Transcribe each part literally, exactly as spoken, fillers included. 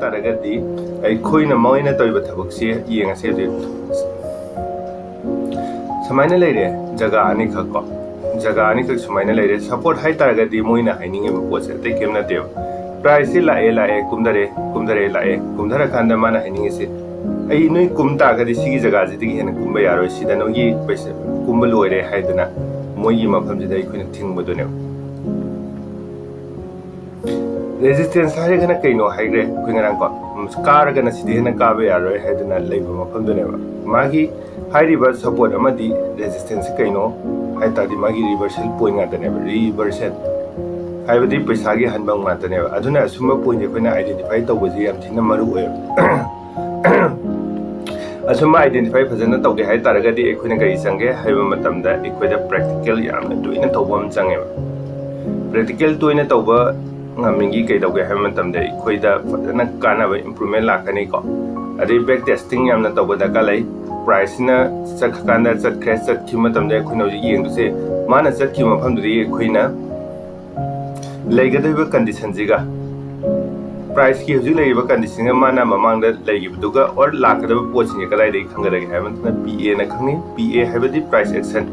ꯇꯥꯔꯒꯗꯤ ꯑꯩꯈꯣꯏꯅ ꯃꯣꯏꯅ ꯇꯧꯔꯤꯕ ꯊꯕꯛꯁꯤ ꯌꯦꯡꯉꯁꯦ ꯍꯧꯖꯤꯛ꯫ ꯁꯨꯃꯥꯏꯅ ꯂꯩꯔꯦ, ꯖꯒꯥ ꯑꯅꯤꯈꯛ ꯀꯣ, ꯖꯒꯥ ꯑꯅꯤꯈꯛ ꯁꯨꯃꯥꯏꯅ ꯂꯩꯔꯦ꯫ ꯁꯞꯄꯣꯔꯠ ꯍꯥꯏꯇꯥꯔꯒꯗꯤ ꯃꯣꯏꯅ ꯍꯥꯏꯅꯤꯡꯉꯤꯕ ꯄꯣꯠꯁꯦ ꯑꯇꯩ ꯀꯩꯝ ꯅꯠꯇꯦꯕ꯫ ꯄ꯭ꯔꯥꯏꯁꯁꯤ ꯂꯥꯛꯑꯦ ꯂꯥꯛꯑꯦ, ꯀꯨꯝꯊꯔꯦ ꯀꯨꯝꯊꯔꯦ, ꯂꯥꯛꯑꯦ ꯀꯨꯝꯊꯔꯀꯥꯟꯗ ꯃꯥꯅ ꯍꯥꯏꯅꯤꯡꯉꯤꯁꯦ, "ꯑꯩ ꯅꯣꯏ ꯀꯨꯝ ꯇꯥꯔꯒꯗꯤ ꯁꯤꯒꯤ ꯖꯒꯥꯁꯤꯗꯒꯤ ꯍꯦꯟꯅ ꯀꯨꯝꯕ ꯌꯥꯔꯣꯏ, ꯁꯤꯗ ꯅꯣꯏꯒꯤ ꯄꯩꯁꯥ ꯀꯨꯝꯕ ꯂꯣꯏꯔꯦ" ꯍꯥꯏꯗꯅ ꯃꯣꯏꯒꯤ ꯃꯐꯝꯁꯤꯗ ꯑꯩꯈꯣꯏꯅ ꯊꯤꯡꯕꯗꯨꯅꯦꯕ꯫ ꯔꯦꯖꯤꯁꯇꯦꯟꯁ ꯍꯥꯏꯔꯒꯅ ꯀꯩꯅꯣ ꯍꯥꯏꯈ꯭ꯔꯦ ꯑꯩꯈꯣꯏ ꯉꯔꯥꯡꯀꯣ, ꯀꯥꯔꯒꯅ ꯁꯤꯗꯤ ꯍꯦꯟꯅ ꯀꯥꯕ ꯌꯥꯔꯣꯏ ꯍꯥꯏꯗꯅ ꯂꯩꯕ ꯃꯐꯝꯗꯨꯅꯦꯕ꯫ ꯃꯥꯒꯤ ꯍꯥꯏꯔꯤꯕ ꯁꯞꯄꯣꯔꯠ ꯑꯃꯗꯤ ꯔꯦꯖꯤꯁꯇꯦꯟꯁꯁꯤ ꯀꯩꯅꯣ ꯍꯥꯏ ꯇꯥꯔꯗꯤ ꯃꯥꯒꯤ ꯔꯤꯚꯔꯁꯦꯜ ꯄꯣꯏꯟ ꯉꯥꯛꯇꯅꯦꯕ, ꯔꯤꯚꯔꯁꯦꯜ ꯍꯥꯏꯕꯗꯤ ꯄꯩꯁꯥꯒꯤ ꯍꯟꯐꯝ ꯉꯥꯛꯇꯅꯦꯕ꯫ ꯑꯗꯨꯅ ꯑꯁꯨꯝꯕ ꯄꯣꯏꯟꯁꯦ ꯑꯩꯈꯣꯏꯅ ꯑꯥꯏꯗꯦꯟꯇꯤꯐꯥꯏ ꯇꯧꯕꯁꯤ ꯌꯥꯝ ꯊꯤꯅ ꯃꯔꯨ ꯑꯣꯏꯌꯦꯕ꯫ ꯑꯁꯨꯝꯕ ꯑꯥꯏꯗꯦꯟꯇꯤꯐꯥꯏ ꯐꯖꯅ ꯇꯧꯒꯦ ꯍꯥꯏ ꯇꯥꯔꯒꯗꯤ ꯑꯩꯈꯣꯏꯅ ꯀꯔꯤ ꯆꯪꯒꯦ ꯍꯥꯏꯕ ꯃꯇꯝꯗ ꯑꯩꯈꯣꯏꯗ ꯄ꯭ꯔꯦꯛꯇꯤꯀꯦꯜ ꯌꯥꯝꯅ ꯇꯣꯏꯅ ꯇꯧꯕ ꯑꯃ ꯆꯪꯉꯦꯕ꯫ ꯄ꯭ꯔꯦꯛꯇꯤꯀꯦꯜ ꯇꯣꯏꯅ ꯇꯧꯕ ꯉꯝꯃꯤꯒꯤ ꯀꯩꯗꯧꯒꯦ ꯍꯥꯏꯕ ꯃꯇꯝꯗ ꯑꯩꯈꯣꯏꯗ ꯐꯖꯅ ꯀꯥꯟꯅꯕ ꯏꯝꯄ꯭ꯔꯨꯚꯃꯦꯟ ꯂꯥꯛꯀꯅꯤꯀꯣ꯫ ꯑꯗꯩ ꯕꯦꯛ ꯇꯦꯁꯇꯤꯡ ꯌꯥꯝꯅ ꯇꯧꯕ ꯗꯔꯀꯥꯔ ꯂꯩ꯫ ꯄ꯭ꯔꯥꯏꯁꯁꯤꯅ ꯆꯠꯈ꯭ꯔꯀꯥꯟꯗ ꯆꯠꯈ꯭ꯔꯦ, ꯆꯠꯈꯤꯕ ꯃꯇꯝꯗ ꯑꯩꯈꯣꯏꯅ ꯍꯧꯖꯤꯛ ꯌꯦꯡꯗꯣꯏꯁꯦ ꯃꯥꯅ ꯆꯠꯈꯤꯕ ꯃꯐꯝꯗꯨꯗꯒꯤ ꯑꯩꯈꯣꯏꯅ ꯂꯩꯒꯗꯧꯔꯤꯕ ꯀꯟꯗꯤꯁꯟꯁꯤꯒ ꯄ꯭ꯔꯥꯏꯁꯀꯤ ꯍꯧꯖꯤꯛ ꯂꯩꯔꯤꯕ ꯀꯟꯗꯤꯁꯟꯒ ꯃꯥꯅ ꯃꯃꯥꯡꯗ ꯂꯩꯈꯤꯕꯗꯨꯒ ꯑꯣꯔ ꯂꯥꯛꯀꯗꯕ ꯄꯣꯠꯁꯤꯡꯁꯦ ꯀꯗꯥꯏꯗꯒꯤ ꯈꯪꯒꯗꯒꯦ ꯍꯥꯏꯕ ꯃꯇꯝꯗ ꯄꯤ ꯑꯦꯅ ꯈꯪꯉꯤ꯫ ꯄꯤ ꯑꯦ ꯍꯥꯏꯕꯗꯤ ꯄ꯭ꯔꯥꯏꯁ ꯑꯦꯛꯁꯟ,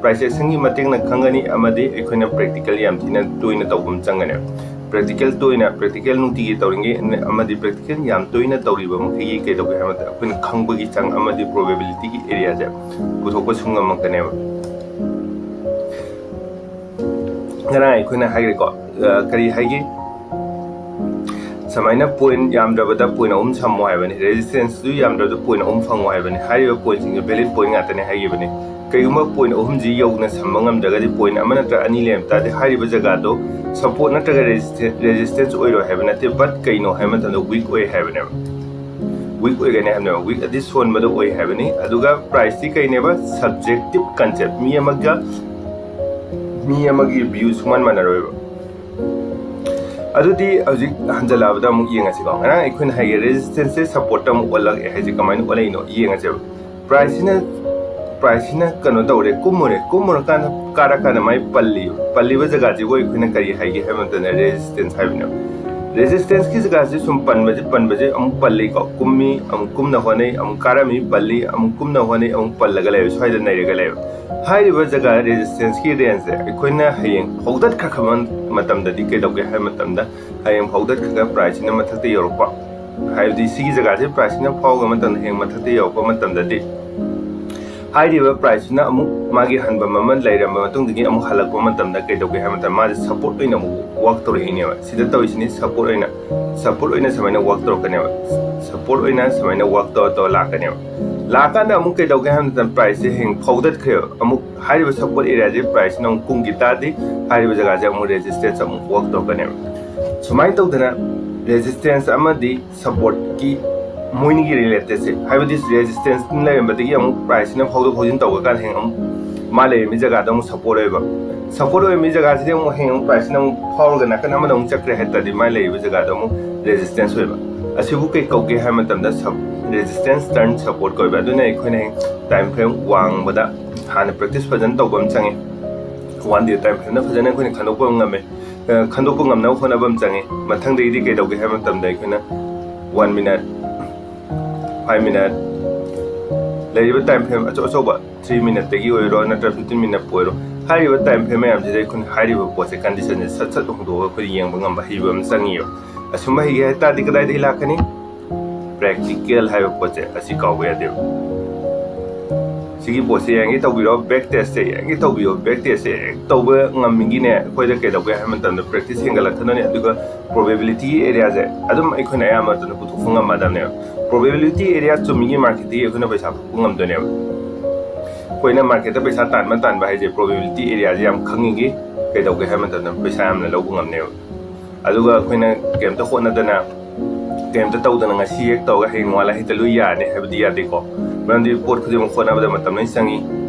ꯄ꯭ꯔꯥꯏꯁ ꯑꯦꯛꯁꯟꯒꯤ ꯃꯇꯦꯡꯅ ꯈꯪꯒꯅꯤ꯫ ꯑꯃꯗꯤ ꯑꯩꯈꯣꯏꯅ ꯄ꯭ꯔꯦꯛꯇꯤꯀꯦꯜ ꯌꯥꯝ ꯊꯤꯅ ꯇꯣꯏꯅ ꯇꯧꯕ ꯑꯃ ꯆꯪꯒꯅꯦꯕ꯫ ꯄ꯭ꯔꯦꯛꯇꯤꯀꯦꯜ ꯇꯣꯏꯅ, ꯄ꯭ꯔꯦꯛꯇꯤꯀꯦꯜ ꯅꯨꯡꯇꯤꯒꯤ ꯇꯧꯔꯤꯉꯩ ꯑꯃꯗꯤ ꯄ꯭ꯔꯦꯛꯇꯤꯀꯦꯜ ꯌꯥꯝ ꯇꯣꯏꯅ ꯇꯧꯔꯤꯕ ꯃꯈꯩꯒꯤ ꯀꯩꯗꯧꯒꯦ ꯍꯥꯏꯕꯗ ꯑꯩꯈꯣꯏꯅ ꯈꯪꯕꯒꯤ ꯆꯥꯡ ꯑꯃꯗꯤ ꯄ꯭ꯔꯣꯕꯦꯕꯤꯂꯤꯇꯤꯒꯤ ꯑꯦꯔꯤꯌꯥꯁꯦ ꯄꯨꯊꯣꯛꯄꯁꯨ ꯉꯝꯃꯛꯀꯅꯦꯕ꯫ ꯉꯔꯥꯡ ꯑꯩꯈꯣꯏꯅ ꯍꯥꯏꯈ꯭ꯔꯦꯀꯣ, ꯑ, ꯀꯔꯤ ꯍꯥꯏꯒꯦ? ꯁꯨꯃꯥꯏꯅ ꯄꯣꯏꯟ ꯌꯥꯝꯗ꯭ꯔꯕꯗ ꯄꯣꯏꯟ ꯑꯍꯨꯝ ꯁꯝꯃꯣ ꯍꯥꯏꯕꯅꯤ, ꯔꯦꯖꯤꯁꯇꯦꯟꯁꯁꯨ ꯌꯥꯝꯗ꯭ꯔꯕꯗ ꯄꯣꯏꯟ ꯑꯍꯨꯝ ꯐꯪꯉꯣ ꯍꯥꯏꯕꯅꯤ꯫ ꯍꯥꯏꯔꯤꯕ ꯄꯣꯏꯟꯁꯤꯡꯁꯦ ꯚꯦꯂꯤꯠ ꯄꯣꯏꯟ ꯉꯥꯛꯇꯅꯦ ꯍꯥꯏꯈꯤꯕꯅꯤ꯫ ꯀꯩꯒꯨꯝꯕ ꯄꯣꯏꯟ ꯑꯍꯨꯝꯁꯤ ꯌꯧꯅ ꯁꯝꯕ ꯉꯝꯗ꯭ꯔꯒꯗꯤ ꯄꯣꯏꯟ ꯑꯃ ꯅꯠꯇ꯭ꯔꯒ ꯑꯅꯤ ꯂꯩꯔꯝ ꯇꯥꯔꯗꯤ ꯍꯥꯏꯔꯤꯕ ꯖꯒꯥꯗꯣ ꯁꯞꯄꯣꯔꯠ ꯅꯠꯇ꯭ꯔꯒ ꯔꯦꯖꯤꯁꯇꯦꯟꯁ ꯑꯣꯏꯔꯣꯏ ꯍꯥꯏꯕ ꯅꯠꯇꯦ, ꯕꯠ ꯀꯩꯅꯣ ꯍꯥꯏꯕ ꯃꯇꯝꯗ ꯋꯤꯛ ꯑꯣꯏ ꯍꯥꯏꯕꯅꯦꯕ꯫ ꯋꯤꯛ ꯑꯣꯏꯒꯅꯤ ꯍꯥꯏꯕꯅꯦꯕ꯫ ꯋꯤꯛ ꯑꯗꯤ ꯁꯣꯟꯕꯗ ꯑꯣꯏ ꯍꯥꯏꯕꯅꯤ꯫ ꯑꯗꯨꯒ ꯄ꯭ꯔꯥꯏꯁꯇꯤ ꯀꯩꯅꯦꯕ? ꯁꯕꯖꯦꯛꯇꯤꯞ ꯀꯟꯁꯦꯞ, ꯃꯤ ꯑꯃꯒ ꯃꯤ ꯑꯃꯒꯤ ꯚ꯭ꯌꯨ ꯁꯨꯡꯃꯥꯟ ꯃꯥꯟꯅꯔꯣꯏꯕ꯫ ꯑꯗꯨꯗꯤ ꯍꯧꯖꯤꯛ ꯍꯟꯖꯜꯂꯛꯑꯕꯗ ꯑꯃꯨꯛ ꯌꯦꯡꯉꯁꯤꯀꯣ꯫ ꯉꯔꯥꯡ ꯑꯩꯈꯣꯏꯅ ꯍꯥꯏꯒꯦ, ꯔꯦꯖꯤꯁꯇꯦꯟꯁꯁꯦ ꯁꯞꯄꯣꯔꯠꯇ ꯑꯃꯨꯛ ꯑꯣꯜꯂꯛꯑꯦ ꯍꯥꯏꯁꯦ ꯀꯃꯥꯏꯅ ꯑꯣꯜꯂꯛꯏꯅꯣ ꯌꯦꯡꯉꯁꯦꯕ꯫ ꯄ꯭ꯔꯥꯏꯁꯁꯤꯅ, ꯄ꯭ꯔꯥꯏꯁꯁꯤꯅ ꯀꯩꯅꯣ ꯇꯧꯔꯦ, ꯀꯨꯝꯃꯨꯔꯦ, ꯀꯨꯝꯃꯨꯔꯀꯥꯟꯗ ꯀꯥꯔꯀꯥꯟꯗ ꯃꯥꯏ ꯄꯜꯂꯤ, ꯄꯜꯂꯤꯕ ꯖꯒꯥꯁꯤꯕꯨ ꯑꯩꯈꯣꯏꯅ ꯀꯔꯤ ꯍꯥꯏꯒꯦ ꯍꯥꯏꯕ ꯃꯇꯝꯗ ꯔꯦꯖꯤꯁꯇꯦꯟꯁ ꯍꯥꯏꯕꯅꯦꯕ꯫ ꯔꯦꯖꯤꯁꯇꯦꯟꯁꯀꯤ ꯖꯒꯥꯁꯤ ꯁꯨꯝ ꯄꯟꯕꯁꯤ ꯄꯟꯕꯁꯤ ꯑꯃꯨꯛ ꯄꯜꯂꯤꯀꯣ, ꯀꯨꯝꯃꯤ, ꯑꯃꯨꯛ ꯀꯨꯝꯅ ꯍꯣꯠꯅꯩ, ꯑꯃꯨꯛ ꯀꯥꯔꯝꯃꯤ, ꯄꯜꯂꯤ, ꯑꯃꯨꯛ ꯀꯨꯝꯅ ꯍꯣꯠꯅꯩ, ꯑꯃꯨꯛ ꯄꯜꯂꯒ ꯂꯩꯕ, ꯁ꯭ꯋꯥꯏꯗ ꯅꯩꯔꯒ ꯂꯩꯕ꯫ ꯍꯥꯏꯔꯤꯕ ꯖꯒꯥ ꯔꯦꯖꯤꯁꯇꯦꯟꯁꯀꯤ ꯔꯦꯟꯖꯁꯦ ꯑꯩꯈꯣꯏꯅ ꯍꯌꯦꯡ ꯍꯧꯒꯠꯈ꯭ꯔꯕ ꯃꯇꯝꯗꯗꯤ ꯀꯩꯗꯧꯒꯦ ꯍꯥꯏꯕ ꯃꯇꯝꯗ, ꯍꯌꯦꯡ ꯍꯧꯒꯠꯈ꯭ꯔꯒ ꯄ꯭ꯔꯥꯏꯁꯁꯤꯅ ꯃꯊꯛꯇ ꯌꯧꯔꯛꯄ, ꯍꯥꯏꯕꯗꯤ ꯁꯤꯒꯤ ꯖꯒꯥꯁꯤ ꯄ꯭ꯔꯥꯏꯁꯁꯤꯅ ꯐꯥꯎꯕ ꯃꯇꯝꯗ ꯍꯌꯦꯡ ꯃꯊꯛꯇ ꯌꯧꯔꯛꯄ ꯃꯇꯝꯗꯗꯤ, ꯍꯥꯏꯔꯤꯕ ꯄ꯭ꯔꯥꯏꯁꯁꯤꯅ ꯑꯃꯨꯛ ꯃꯥꯒꯤ ꯍꯟꯐꯝ ꯑꯃ ꯂꯩꯔꯝꯕ ꯃꯇꯨꯡꯗꯒꯤ ꯑꯃꯨꯛ ꯍꯜꯂꯛꯄ ꯃꯇꯝꯗ ꯀꯩꯗꯧꯒꯦ ꯍꯥꯏꯕ ꯃꯇꯝꯗ, ꯃꯥꯁꯦ ꯁꯞꯄꯣꯔꯠ ꯑꯣꯏꯅ ꯑꯃꯨꯛ ꯋꯥꯛ ꯇꯧꯔꯛꯏꯅꯦꯕ꯫ ꯁꯤꯗ ꯇꯧꯔꯤꯁꯤꯅꯤ ꯁꯞꯄꯣꯔꯠ ꯑꯣꯏꯅ, ꯁꯞꯄꯣꯔꯠ ꯑꯣꯏꯅ ꯁꯨꯃꯥꯏꯅ ꯋꯥꯛ ꯇꯧꯔꯛꯀꯅꯦꯕ꯫ ꯁꯞꯄꯣꯔꯠ ꯑꯣꯏꯅ ꯁꯨꯃꯥꯏꯅ ꯋꯥꯛ ꯇꯧꯔ ꯇꯧꯔ ꯂꯥꯛꯀꯅꯦꯕ꯫ ꯂꯥꯛꯀꯥꯟꯗ ꯑꯃꯨꯛ ꯀꯩꯗꯧꯒꯦ ꯍꯥꯏꯕ ꯃꯇꯝꯗ, ꯄ꯭ꯔꯥꯏꯁꯁꯦ ꯍꯌꯦꯡ ꯐꯥꯎꯗꯠꯈ꯭ꯔꯦꯕ꯫ ꯑꯃꯨꯛ ꯍꯥꯏꯔꯤꯕ ꯁꯞꯄꯣꯔꯠ ꯑꯦꯔꯤꯌꯥꯁꯦ ꯄ꯭ꯔꯥꯏꯁꯁꯤꯅ ꯑꯃꯨꯛ ꯀꯨꯝꯈꯤ ꯇꯥꯔꯗꯤ, ꯍꯥꯏꯔꯤꯕ ꯖꯒꯥꯁꯦ ꯑꯃꯨꯛ ꯔꯦꯖꯤꯁꯇꯦꯟꯁ ꯑꯃꯨꯛ ꯋꯥꯛ ꯇꯧꯔꯛꯀꯅꯦꯕ꯫ ꯁꯨꯃꯥꯏꯅ ꯇꯧꯗꯅ ꯔꯦꯖꯤꯁꯇꯦꯟꯁ ꯑꯃꯗꯤ ꯁꯞꯄꯣꯔꯠꯀꯤ ꯃꯣꯏꯅꯤꯒꯤ ꯔꯤꯂꯦꯇꯦꯠꯁꯦ, ꯍꯥꯏꯕꯗꯤ ꯔꯦꯖꯤꯁꯇꯦꯟꯁ ꯂꯩꯔꯝꯕꯗꯒꯤ ꯑꯃꯨꯛ ꯄ꯭ꯔꯥꯏꯁꯁꯤꯅ ꯐꯥꯎꯗꯣꯛ ꯐꯥꯎꯖꯤꯟ ꯇꯧꯕ ꯀꯥꯟꯗ ꯍꯌꯦꯡ ꯑꯃꯨꯛ ꯃꯥ ꯂꯩꯔꯝꯃꯤ ꯖꯒꯥꯗ ꯑꯃꯨꯛ ꯁꯞꯄꯣꯔꯠ ꯑꯣꯏꯕ, ꯁꯞꯄꯣꯔꯠ ꯑꯣꯏꯔꯝꯃꯤ ꯖꯒꯥꯁꯤꯗꯤ ꯑꯃꯨꯛ ꯍꯌꯦꯡ ꯑꯃꯨꯛ ꯄ꯭ꯔꯥꯏꯁꯁꯤꯅ ꯑꯃꯨꯛ ꯐꯥꯎꯔꯒ ꯅꯥꯀꯟ ꯑꯃꯗ ꯑꯃꯨꯛ ꯆꯠꯈ꯭ꯔꯦ ꯍꯥꯏ ꯇꯥꯔꯗꯤ, ꯃꯥ ꯂꯩꯔꯤꯕ ꯖꯒꯥꯗ ꯑꯃꯨꯛ ꯔꯦꯖꯤꯁꯇꯦꯟꯁ ꯑꯣꯏꯕ꯫ ꯑꯁꯤꯕꯨ ꯀꯩ ꯀꯧꯒꯦ ꯍꯥꯏꯕ ꯃꯇꯝꯗ, ꯁꯞ ꯔꯦꯖꯤꯁꯇꯦꯟꯁ ꯇꯔꯟ ꯁꯞꯄꯣꯔꯠ ꯀꯧꯋꯦꯕ꯫ ꯑꯗꯨꯅ ꯑꯩꯈꯣꯏꯅ ꯍꯌꯦꯡ ꯇꯥꯏꯝ ꯐ꯭ꯔꯦꯝ ꯋꯥꯡꯕꯗ ꯍꯥꯟꯅ ꯄ꯭ꯔꯦꯛꯇꯤꯁ ꯐꯖꯅ ꯇꯧꯕ ꯑꯃ ꯆꯪꯉꯤ꯫ ꯋꯥꯟ ꯗꯦ ꯇꯥꯏꯝ ꯐ꯭ꯔꯦꯝꯅ ꯐꯖꯅ ꯑꯩꯈꯣꯏꯅ ꯈꯟꯗꯣꯛꯄ ꯉꯝꯃꯦ꯫ ꯑ, ꯈꯟꯗꯣꯛꯄ ꯉꯝꯅꯕ ꯍꯣꯠꯅꯕ ꯑꯃ ꯆꯪꯉꯤ꯫ ꯃꯊꯪꯗꯒꯤꯗꯤ ꯀꯩꯗꯧꯒꯦ ꯍꯥꯏꯕ ꯃꯇꯝꯗ, ꯑꯩꯈꯣꯏꯅ ꯋꯥꯟ ꯃꯤꯅꯠ, ꯐꯥꯏꯚ ꯃꯤꯅꯠ ꯂꯩꯔꯤꯕ ꯇꯥꯏꯝ ꯐ꯭ꯔꯦꯝ ꯑꯆꯧ ꯑꯆꯧꯕ, ꯊ꯭ꯔꯤ ꯃꯤꯅꯠꯇꯒꯤ ꯑꯣꯏꯔꯣ ꯅꯠꯇ꯭ꯔꯒ ꯐꯤꯐꯇꯤꯟ ꯃꯤꯅꯠꯄꯨ ꯑꯣꯏꯔꯣ, ꯍꯥꯏꯔꯤꯕ ꯇꯥꯏꯝ ꯐ꯭ꯔꯦꯝ ꯃꯌꯥꯝꯁꯤꯗ ꯑꯩꯈꯣꯏꯅ ꯍꯥꯏꯔꯤꯕ ꯄꯣꯠꯁꯦ, ꯀꯟꯗꯤꯁꯟꯁꯦ ꯁꯠ ꯁꯠ ꯍꯣꯡꯗꯣꯛꯑꯒ ꯑꯩꯈꯣꯏ ꯌꯦꯡꯕ ꯉꯝꯕ ꯍꯩꯕ ꯑꯃ ꯆꯪꯉꯤꯕ꯫ ꯑꯁꯨꯝꯕ ꯍꯩꯒꯦ ꯍꯥꯏ ꯇꯥꯔꯗꯤ ꯀꯗꯥꯏꯗꯒꯤ ꯂꯥꯛꯀꯅꯤ? ꯄ꯭ꯔꯦꯛꯇꯤꯀꯦꯜ ꯍꯥꯏꯕ ꯄꯣꯠꯁꯦ ꯑꯁꯤ ꯀꯥꯎꯕ ꯌꯥꯗꯦꯕ꯫ ꯁꯤꯒꯤ ꯄꯣꯠꯁꯦ ꯌꯥꯔꯤꯉꯩ ꯇꯧꯕꯤꯔꯣ, ꯕꯦꯛ ꯇꯦꯁꯁꯦ ꯌꯥꯔꯤꯉꯩ ꯇꯧꯕꯤꯌꯣ꯫ ꯕꯦꯛ ꯇꯦꯁꯁꯦ ꯍꯦꯛ ꯇꯧꯕ ꯉꯝꯃꯤꯒꯤꯅꯦ, ꯑꯩꯈꯣꯏꯗ ꯀꯩꯗꯧꯒꯦ ꯍꯥꯏꯕ ꯃꯇꯝꯗ ꯄ꯭ꯔꯦꯛꯇꯤꯁ ꯍꯦꯟꯒꯠꯂꯛꯀꯗꯣꯏꯅꯤ꯫ ꯑꯗꯨꯒ ꯄ꯭ꯔꯣꯕꯦꯕꯤꯂꯤꯇꯤꯒꯤ ꯑꯦꯔꯤꯌꯥꯁꯦ ꯑꯗꯨꯝ ꯑꯩꯈꯣꯏꯅ ꯑꯌꯥꯝꯕ ꯃꯇꯝꯗ ꯄꯨꯊꯣꯛꯄ ꯉꯝꯃꯗꯕꯅꯦꯕ꯫ ꯄ꯭ꯔꯣꯕꯦꯕꯤꯂꯤꯇꯤ ꯑꯦꯔꯤꯌꯥ ꯆꯨꯝꯃꯤꯒꯤ ꯃꯥꯔꯀꯦꯠꯇꯒꯤ ꯑꯩꯈꯣꯏꯅ ꯄꯩꯁꯥ ꯐꯪꯕ ꯉꯝꯗꯣꯏꯅꯦꯕ꯫ ꯑꯩꯈꯣꯏꯅ ꯃꯥꯔꯀꯦꯠꯇ ꯄꯩꯁꯥ ꯇꯥꯟꯕ ꯇꯥꯟꯕ ꯍꯥꯏꯁꯦ ꯄ꯭ꯔꯣꯕꯦꯕꯤꯂꯤꯇꯤ ꯑꯦꯔꯤꯌꯥꯁꯦ ꯌꯥꯝ ꯈꯪꯉꯤꯒꯤ ꯀꯩꯗꯧꯒꯦ ꯍꯥꯏꯕ ꯃꯇꯝꯗ ꯄꯩꯁꯥ ꯌꯥꯝꯅ ꯂꯧꯕ ꯉꯝꯅꯦꯕ꯫ ꯑꯗꯨꯒ ꯑꯩꯈꯣꯏꯅ ꯀꯩꯝꯇ ꯍꯣꯠꯅꯗꯅ, ꯀꯩꯝꯇ ꯇꯧꯗꯅ ꯉꯁꯤ ꯍꯦꯛ ꯇꯧꯔꯒ ꯍꯌꯦꯡ ꯅꯣꯡꯉꯥꯜꯂ ꯍꯦꯛꯇ ꯂꯣꯏ ꯌꯥꯔꯅꯤ ꯍꯥꯏꯕꯗꯤ ꯌꯥꯗꯦꯀꯣ꯫ ꯃꯔꯝꯗꯤ ꯄꯣꯠ ꯈꯨꯗꯤꯡꯃꯛ ꯍꯣꯠꯅꯕꯗ ꯃꯇꯝ ꯂꯣꯏ ꯆꯪꯉꯤ꯫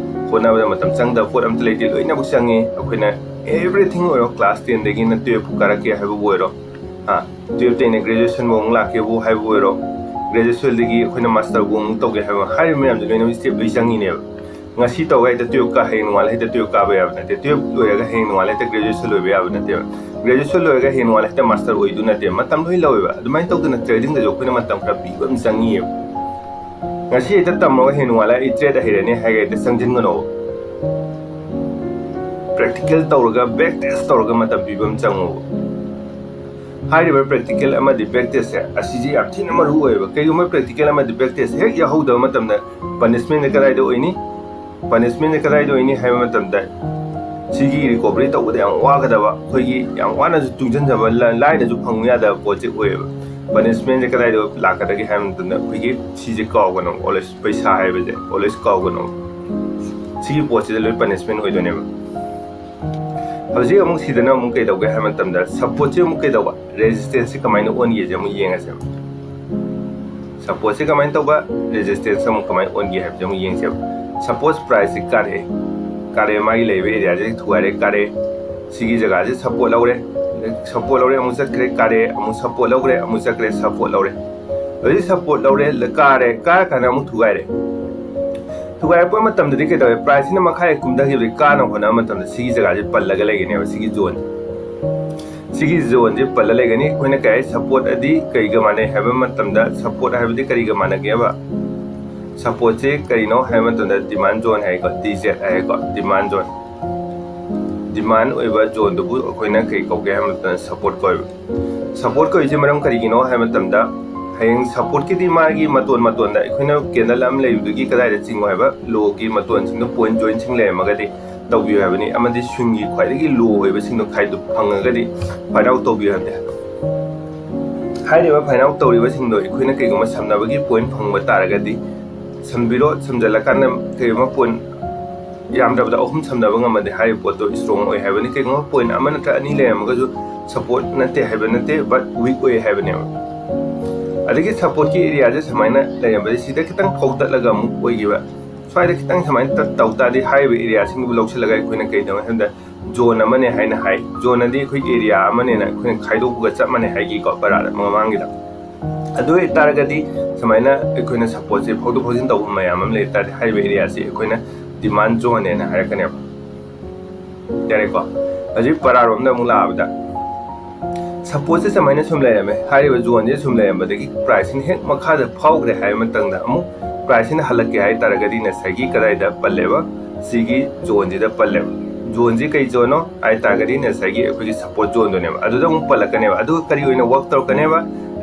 ꯍꯣꯠꯅꯕꯗ ꯃꯇꯝ ꯆꯪꯗꯕ ꯄꯣꯠ ꯑꯝꯇ ꯂꯩꯇꯦ, ꯂꯣꯏꯅꯃꯛ ꯆꯪꯉꯤ꯫ ꯑꯩꯈꯣꯏꯅ ꯑꯦꯚ꯭ꯔꯤꯊꯤꯡ ꯑꯣꯏꯔꯣ, ꯀ꯭ꯂꯥꯁ ꯇꯦꯟꯗꯒꯤꯅ ꯇꯨꯌꯦꯜꯐ ꯐꯥꯎ ꯀꯥꯔꯛꯀꯦ ꯍꯥꯏꯕꯕꯨ ꯑꯣꯏꯔꯣ, ꯍꯥ, ꯇꯨꯌꯦꯜꯐꯇꯩꯅ ꯒ꯭ꯔꯦꯖꯨꯑꯦꯁꯟꯐꯥꯎ ꯑꯃꯨꯛ ꯂꯥꯛꯀꯦꯕꯨ ꯍꯥꯏꯕꯕꯨ ꯑꯣꯏꯔꯣ, ꯒ꯭ꯔꯦꯖꯨꯑꯦꯁꯟꯗꯒꯤ ꯑꯩꯈꯣꯏꯅ ꯃꯥꯁꯇꯔꯕꯨ ꯑꯃꯨꯛ ꯇꯧꯒꯦ ꯍꯥꯏꯕ, ꯍꯥꯏꯔꯤꯕ ꯃꯌꯥꯝꯁꯦ ꯂꯣꯏꯅꯃꯛ ꯁ꯭ꯇꯦꯞ ꯂꯣꯏ ꯆꯪꯉꯤꯅꯦꯕ꯫ ꯉꯁꯤ ꯇꯧꯔꯒ ꯍꯦꯛꯇ ꯇꯨꯌꯦꯜꯞ ꯀꯥ ꯍꯌꯦꯡ ꯅꯣꯡꯉꯥꯜꯂ ꯍꯦꯛꯇ ꯇꯨꯌꯦꯜꯞ ꯀꯥꯕ ꯌꯥꯕ ꯅꯠꯇꯦ, ꯇꯨꯌꯦꯜꯞ ꯂꯣꯏꯔꯒ ꯍꯌꯦꯡ ꯅꯣꯡꯉꯥꯜꯂ ꯍꯦꯛꯇ ꯒ꯭ꯔꯦꯖꯨꯑꯦꯁꯟ ꯂꯣꯏꯕ ꯌꯥꯕ ꯅꯠꯇꯦꯕ, ꯒ꯭ꯔꯦꯖꯨꯑꯦꯁꯟ ꯂꯣꯏꯔꯒ ꯍꯌꯦꯡ ꯅꯣꯡꯉꯥꯜꯂ ꯍꯦꯛꯇ ꯃꯥꯁꯇꯔ ꯑꯣꯏꯗꯨ ꯅꯠꯇꯦ, ꯃꯇꯝ ꯂꯣꯏ ꯂꯧꯋꯦꯕ꯫ ꯑꯗꯨꯃꯥꯏꯅ ꯇꯧꯗꯅ ꯇ꯭ꯔꯦꯗꯤꯡꯗꯁꯨ ꯑꯩꯈꯣꯏꯅ ꯃꯇꯝ ꯈꯔ ꯄꯤꯕ ꯑꯃ ꯆꯪꯉꯤꯑꯕ꯫ ꯉꯁꯤ ꯍꯦꯛꯇ ꯇꯝꯃꯒ ꯍꯌꯦꯡ ꯅꯣꯡꯉꯥꯜꯂ ꯑꯩ ꯇ꯭ꯔꯦꯗ ꯍꯩꯔꯅꯤ ꯍꯥꯏꯔꯒ ꯍꯦꯛꯇ ꯆꯪꯁꯤꯟꯒꯅꯣꯕ꯫ ꯄ꯭ꯔꯦꯛꯇꯤꯀꯦꯜ ꯇꯧꯔꯒ, ꯕꯦꯛ ꯇꯦꯁ ꯇꯧꯔꯒ ꯃꯇꯝ ꯄꯤꯕ ꯑꯃ ꯆꯪꯉꯣꯕ꯫ ꯍꯥꯏꯔꯤꯕ ꯄ꯭ꯔꯦꯛꯇꯤꯀꯦꯜ ꯑꯃꯗꯤ ꯕꯦꯛ ꯇꯦꯁꯁꯦ ꯑꯁꯤꯁꯦ ꯌꯥꯝ ꯊꯤꯅ ꯃꯔꯨ ꯑꯣꯏꯌꯦꯕ꯫ ꯀꯩꯒꯨꯝꯕ ꯄ꯭ꯔꯦꯛꯇꯤꯀꯦꯜ ꯑꯃꯗꯤ ꯕꯦꯛ ꯇꯦꯁ ꯍꯦꯛ ꯌꯥꯎꯍꯧꯗꯕ ꯃꯇꯝꯗ ꯄꯅꯤꯁꯃꯦꯟꯁꯦ ꯀꯗꯥꯏꯗ ꯑꯣꯏꯅꯤ? ꯄꯅꯤꯁꯃꯦꯟꯁꯦ ꯀꯗꯥꯏꯗ ꯑꯣꯏꯅꯤ ꯍꯥꯏꯕ ꯃꯇꯝꯗ, ꯁꯤꯒꯤ ꯔꯤꯀꯣꯚꯔꯤ ꯇꯧꯕꯗ ꯌꯥꯝ ꯋꯥꯒꯗꯕ, ꯑꯩꯈꯣꯏꯒꯤ ꯌꯥꯝ ꯋꯥꯅꯁꯨ ꯇꯨꯡꯁꯤꯟꯖꯕ, ꯂ-, ꯂꯥꯏꯅꯁꯨ ꯐꯪꯕ ꯌꯥꯗꯕ ꯄꯣꯠꯁꯦ ꯑꯣꯏꯌꯦꯕ꯫ ꯄꯅꯤꯁꯃꯦꯟꯁꯦ ꯀꯗꯥꯏꯗ ꯂꯥꯛꯀꯗꯒꯦ ꯍꯥꯏꯕ ꯃꯇꯝꯗ, ꯑꯩꯈꯣꯏꯒꯤ ꯁꯤꯁꯦ ꯀꯥꯎꯒꯅꯣ, ꯑꯣꯜꯋꯦꯁ ꯄꯩꯁꯥ ꯍꯥꯏꯕꯁꯦ ꯑꯣꯜꯋꯦꯁ ꯀꯥꯎꯒꯅꯣ꯫ ꯁꯤꯒꯤ ꯄꯣꯠꯁꯤꯗ ꯂꯣꯏ ꯄꯅꯤꯁꯃꯦꯟ ꯑꯣꯏꯗꯣꯏꯅꯦꯕ꯫ ꯍꯧꯖꯤꯛ ꯑꯃꯨꯛ ꯁꯤꯗꯅ ꯑꯃꯨꯛ ꯀꯩꯗꯧꯒꯦ ꯍꯥꯏꯕ ꯃꯇꯝꯗ, ꯁꯞꯄꯣꯔꯠꯁꯦ ꯑꯃꯨꯛ ꯀꯩꯗꯧꯕ, ꯔꯦꯖꯤꯁꯇꯦꯟꯁꯁꯦ ꯀꯃꯥꯏꯅ ꯑꯣꯟꯒꯦꯁꯦ ꯑꯃꯨꯛ ꯌꯦꯡꯉꯁꯦꯕ꯫ ꯁꯞꯄꯣꯔꯠꯁꯦ ꯀꯃꯥꯏꯅ ꯇꯧꯕ, ꯔꯦꯖꯤꯁꯇꯦꯟꯁ ꯑꯃꯨꯛ ꯀꯃꯥꯏꯅ ꯑꯣꯟꯒꯦ ꯍꯥꯏꯕꯁꯦ ꯑꯃꯨꯛ ꯌꯦꯡꯁꯦꯕ꯫ ꯁꯄꯣꯁ ꯄ꯭ꯔꯥꯏꯁꯁꯦ ꯀꯥꯔꯛꯑꯦ, ꯀꯥꯔꯛꯑꯦ, ꯃꯥꯒꯤ ꯂꯩꯕ ꯑꯦꯔꯤꯌꯥꯁꯦ ꯊꯨꯒꯥꯏꯔꯦ, ꯀꯥꯔꯛꯑꯦ꯫ ꯁꯤꯒꯤ ꯖꯒꯥꯁꯦ ꯁꯞꯄꯣꯔꯠ ꯂꯧꯔꯦ, ꯁꯞꯄꯣꯔꯠ ꯂꯧꯔꯦ, ꯑꯃꯨꯛ ꯆꯠꯈ꯭ꯔꯦ, ꯀꯥꯔꯛꯑꯦ, ꯑꯃꯨꯛ ꯁꯞꯄꯣꯔꯠ ꯂꯧꯈ꯭ꯔꯦ, ꯑꯃꯨꯛ ꯆꯠꯈ꯭ꯔꯦ, ꯁꯞꯄꯣꯔꯠ ꯂꯧꯔꯦ꯫ ꯍꯧꯖꯤꯛ ꯁꯞꯄꯣꯔꯠ ꯂꯧꯔꯦ, ꯀꯥꯔꯦ, ꯀꯥꯔꯀꯥꯟꯗ ꯑꯃꯨꯛ ꯊꯨꯒꯥꯏꯔꯦ꯫ ꯊꯨꯒꯥꯏꯔꯛꯄ ꯃꯇꯝꯗꯗꯤ ꯀꯩꯗꯧꯋꯦ? ꯄ꯭ꯔꯥꯏꯁꯁꯤꯅ ꯃꯈꯥ ꯍꯦꯛ ꯀꯨꯝꯊꯈꯤꯕꯗꯒꯤ ꯀꯥꯅꯕ ꯍꯣꯠꯅꯕ ꯃꯇꯝꯗ ꯁꯤꯒꯤ ꯖꯒꯥꯁꯦ ꯄꯜꯂꯒ ꯂꯩꯒꯅꯦꯕ, ꯁꯤꯒꯤ ꯖꯣꯟꯁꯦ꯫ ꯁꯤꯒꯤ ꯖꯣꯟꯁꯦ ꯄꯜꯂ ꯂꯩꯒꯅꯤ꯫ ꯑꯩꯈꯣꯏꯅ ꯀꯩ ꯍꯥꯏ, ꯁꯞꯄꯣꯔꯠ ꯑꯗꯤ ꯀꯔꯤꯒ ꯃꯥꯟꯅꯩ ꯍꯥꯏꯕ ꯃꯇꯝꯗ, ꯁꯞꯄꯣꯔꯠ ꯍꯥꯏꯕꯗꯤ ꯀꯔꯤꯒ ꯃꯥꯟꯅꯒꯦꯕ? ꯁꯞꯄꯣꯔꯠꯁꯦ ꯀꯔꯤꯅꯣ ꯍꯥꯏꯕ ꯃꯇꯝꯗ, ꯗꯤꯃꯥꯟ ꯖꯣꯟ ꯍꯥꯏꯀꯣ, ꯗꯤ ꯖꯦꯠ ꯍꯥꯏꯀꯣ, ꯗꯤꯃꯥꯟ ꯖꯣꯟ꯫ ꯗꯤꯃꯥꯟ ꯑꯣꯏꯕ ꯖꯣꯟꯗꯨꯕꯨ ꯑꯩꯈꯣꯏꯅ ꯀꯔꯤ ꯀꯧꯒꯦ ꯍꯥꯏꯕ ꯃꯇꯝꯗ, ꯁꯞꯄꯣꯔꯠ ꯀꯧꯋꯦꯕ꯫ ꯁꯞꯄꯣꯔꯠ ꯀꯧꯔꯤꯁꯦ ꯃꯔꯝ ꯀꯔꯤꯒꯤꯅꯣ ꯍꯥꯏꯕ ꯃꯇꯝꯗ, ꯍꯌꯦꯡ ꯁꯞꯄꯣꯔꯠꯀꯤꯗꯤ ꯃꯥꯒꯤ ꯃꯇꯣꯟ ꯃꯇꯣꯟꯗ ꯑꯩꯈꯣꯏꯅ ꯀꯦꯟꯗꯜ ꯑꯃ ꯂꯩꯕꯗꯨꯒꯤ ꯀꯗꯥꯏꯗ ꯆꯤꯡꯉꯣ ꯍꯥꯏꯕ, ꯂꯣꯒꯤ ꯃꯇꯣꯟꯁꯤꯡꯗꯣ, ꯄꯣꯏꯟ ꯖꯣꯏꯟꯁꯤꯡ ꯂꯩꯔꯝꯃꯒꯗꯤ ꯇꯧꯕꯤꯌꯨ ꯍꯥꯏꯕꯅꯤ, ꯑꯃꯗꯤ ꯁ꯭ꯋꯤꯡꯒꯤ ꯈ꯭ꯋꯥꯏꯗꯒꯤ ꯂꯣ ꯑꯣꯏꯕꯁꯤꯡꯗꯣ ꯈꯥꯏꯗꯣꯛ ꯐꯪꯉꯒꯗꯤ ꯐꯥꯏꯟ ꯑꯥꯎꯠ ꯇꯧꯕꯤꯌꯨ ꯍꯥꯏꯕꯅꯤ꯫ ꯍꯥꯏꯔꯤꯕ ꯐꯥꯏꯟ ꯑꯥꯎꯠ ꯇꯧꯔꯤꯕꯁꯤꯡꯗꯣ ꯑꯩꯈꯣꯏꯅ ꯀꯩꯒꯨꯝꯕ ꯁꯝꯅꯕꯒꯤ ꯄꯣꯏꯟ ꯐꯪꯕ ꯇꯥꯔꯒꯗꯤ, ꯁꯝꯕꯤꯔꯣ, ꯁꯝꯖꯜꯂꯀꯥꯟꯗ ꯀꯩꯒꯨꯝꯕ ꯄꯣꯏꯟ ꯌꯥꯝꯗ꯭ꯔꯕꯗ ꯑꯍꯨꯝ ꯁꯝꯅꯕ ꯉꯝꯃꯗꯤ ꯍꯥꯏꯔꯤꯕ ꯄꯣꯠꯇꯣ ꯏꯁꯇ꯭ꯔꯣꯡ ꯑꯣꯏ ꯍꯥꯏꯕꯅꯤ꯫ ꯀꯩꯒꯨꯝꯕ ꯄꯣꯏꯟ ꯑꯃ ꯅꯠꯇ꯭ꯔ ꯑꯅꯤ ꯂꯩꯔꯝꯃꯒꯁꯨ ꯁꯞꯄꯣꯔꯠ ꯅꯠꯇꯦ ꯍꯥꯏꯕ ꯅꯠꯇꯦ, ꯕꯠ ꯋꯤꯛ ꯑꯣꯏ ꯍꯥꯏꯕꯅꯦꯕ꯫ ꯑꯗꯒꯤ ꯁꯞꯄꯣꯔꯠꯀꯤ ꯑꯦꯔꯤꯌꯥꯁꯦ ꯁꯨꯃꯥꯏꯅ ꯂꯩꯔꯝꯕꯗꯤ, ꯁꯤꯗ ꯈꯤꯇꯪ ꯐꯧꯗꯠꯂꯒ ꯑꯃꯨꯛ ꯑꯣꯏꯈꯤꯕ, ꯁ꯭ꯋꯥꯏꯗ ꯈꯤꯇꯪ ꯁꯨꯃꯥꯏꯅ ꯇ-, ꯇꯧ ꯇꯥꯔꯗꯤ, ꯍꯥꯏꯔꯤꯕ ꯑꯦꯔꯤꯌꯥꯁꯤꯡꯗꯨꯕꯨ ꯂꯧꯁꯤꯜꯂꯒ ꯑꯩꯈꯣꯏꯅ ꯀꯩꯗꯧꯅꯤ ꯍꯥꯏꯕꯗ, ꯖꯣꯟ ꯑꯃꯅꯦ ꯍꯥꯏꯅ ꯍꯥꯏ꯫ ꯖꯣꯟ ꯑꯗꯤ ꯑꯩꯈꯣꯏ ꯑꯦꯔꯤꯌꯥ ꯑꯃꯅꯦꯅ ꯑꯩꯈꯣꯏꯅ ꯈꯥꯏꯗꯣꯛꯄꯒ ꯆꯞ ꯃꯥꯟꯅꯩ ꯍꯥꯏꯈꯤꯀꯣ, ꯄꯔꯥꯗ ꯃꯃꯥꯡꯒꯤꯗ꯫ ꯑꯗꯨ ꯑꯣꯏꯇꯥꯔꯒꯗꯤ, ꯁꯨꯃꯥꯏꯅ ꯑꯩꯈꯣꯏꯅ ꯁꯞꯄꯣꯔꯠꯁꯦ ꯐꯥꯎꯗꯣꯛ ꯐꯥꯎꯖꯤꯟ ꯇꯧꯕ ꯃꯌꯥꯝ ꯑꯃ ꯂꯩ ꯇꯥꯔꯗꯤ, ꯍꯥꯏꯔꯤꯕ ꯑꯦꯔꯤꯌꯥꯁꯤ ꯑꯩꯈꯣꯏꯅ demand zone ꯅꯦꯅ ꯍꯥꯏꯔꯛꯀꯅꯦꯕ꯫ ꯌꯥꯔꯦꯀꯣ? ꯍꯧꯖꯤꯛ ꯄꯔꯥꯔꯣꯝꯗ ꯑꯃꯨꯛ ꯂꯥꯛꯑꯕꯗ, support ꯁꯦ ꯁꯨꯃꯥꯏꯅ ꯁꯨꯝ ꯂꯩꯔꯝꯃꯦ꯫ ꯍꯥꯏꯔꯤꯕ zone ꯁꯦ ꯁꯨꯝ ꯂꯩꯔꯝꯕꯗꯒꯤ price ꯁꯤꯅ ꯍꯦꯛ ꯃꯈꯥꯗ ꯐꯥꯎꯈ꯭ꯔꯦ ꯍꯥꯏꯕ ꯃꯇꯝꯗ, ꯑꯃꯨꯛ price ꯁꯤꯅ ꯍꯜꯂꯛꯀꯦ ꯍꯥꯏ ꯇꯥꯔꯒꯗꯤ ꯉꯁꯥꯏꯒꯤ ꯀꯗꯥꯏꯗ ꯄꯜꯂꯦꯕ? ꯁꯤꯒꯤ zone ꯁꯤꯗ ꯄꯜꯂꯦꯕ꯫ Zone ꯁꯤ ꯀꯩ zone ꯅꯣ ꯍꯥꯏ ꯇꯥꯔꯒꯗꯤ ꯉꯁꯥꯏꯒꯤ ꯑꯩꯈꯣꯏꯒꯤ support zone ꯗꯨꯅꯦꯕ꯫ ꯑꯗꯨꯗ ꯑꯃꯨꯛ ꯄꯜꯂꯛꯀꯅꯦꯕ꯫ ꯑꯗꯨꯒ ꯀꯔꯤ ꯑꯣꯏꯅ work ꯇꯧꯔꯛꯀꯅꯦꯕ?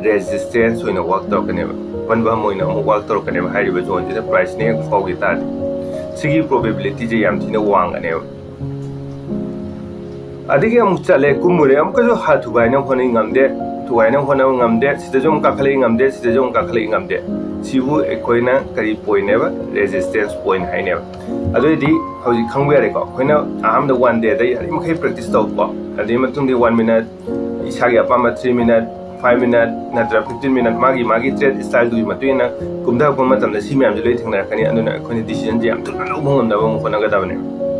Resistance ꯑꯣꯏꯅ work ꯇꯧꯔꯛꯀꯅꯦꯕ꯫ ꯄꯟꯕ ꯑꯃ ꯑꯣꯏꯅ ꯑꯃꯨꯛ work ꯇꯧꯔꯛꯀꯅꯦꯕ꯫ ꯍꯥꯏꯔꯤꯕ zone ꯁꯤꯗ price ꯅ ꯍꯦꯛ ꯐꯥꯎꯈꯤ ꯇꯥꯔꯗꯤ, ꯁꯤꯒꯤ probability ꯁꯦ ꯌꯥꯝ ꯊꯤꯅ ꯋꯥꯡꯒꯅꯦꯕ꯫ ꯑꯗꯒꯤ ꯑꯃꯨꯛ ꯆꯠꯂꯦ, ꯀꯨꯝꯃꯨꯔꯦ, ꯑꯃꯨꯛꯀꯁꯨ ꯍꯥ-, ꯊꯨꯒꯥꯏꯅꯕ ꯍꯣꯠꯅꯩ, ꯉꯝꯗꯦ, ꯊꯨꯒꯥꯏꯅꯕ ꯍꯣꯠꯅꯕ ꯉꯝꯗꯦ, ꯁꯤꯗꯁꯨ ꯑꯃꯨꯛ ꯀꯥꯈꯠꯂꯛꯏ, ꯉꯝꯗꯦ, ꯁꯤꯗꯁꯨ ꯑꯃꯨꯛ ꯀꯥꯈꯠꯂꯛꯏ, ꯉꯝꯗꯦ꯫ ꯁꯤꯕꯨ ꯑꯩꯈꯣꯏꯅ ꯀꯔꯤ point ꯅꯦꯕ? Resistance point ꯍꯥꯏꯅꯦꯕ꯫ ꯑꯗꯨꯑꯣꯏꯗꯤ ꯍꯧꯖꯤꯛ ꯈꯪꯕ ꯌꯥꯔꯦꯀꯣ꯫ ꯑꯩꯈꯣꯏꯅ ꯑꯍꯥꯟꯕꯗ one day ꯗ ꯌꯥꯔꯤꯃꯈꯩ practice ꯇꯧꯀꯣ꯫ ꯑꯗꯨꯒꯤ ꯃꯇꯨꯡꯗꯤ one minute, ꯏꯁꯥꯒꯤ ꯑꯄꯥꯝꯕ three minute, five minute ꯅꯠꯇ꯭ꯔ fifteen minute, ꯃꯥꯒꯤ ꯃꯥꯒꯤ trade style ꯗꯨꯒꯤ ꯃꯇꯨꯡ ꯏꯟꯅ ꯀꯨꯝꯊꯔꯛꯄ ꯃꯇꯝꯗ ꯁꯤ ꯃꯌꯥꯝꯁꯦ ꯂꯣꯏ ꯊꯦꯡꯅꯔꯛꯀꯅꯤ꯫ ꯑꯗꯨꯅ ꯑꯩꯈꯣꯏꯅ decision ꯁꯦ ꯌꯥꯝ ꯊꯨꯅ ꯂꯧꯕ ꯉꯝꯅꯕ ꯑꯃꯨꯛ ꯍꯣꯠꯅꯒꯗꯕꯅꯦꯕ꯫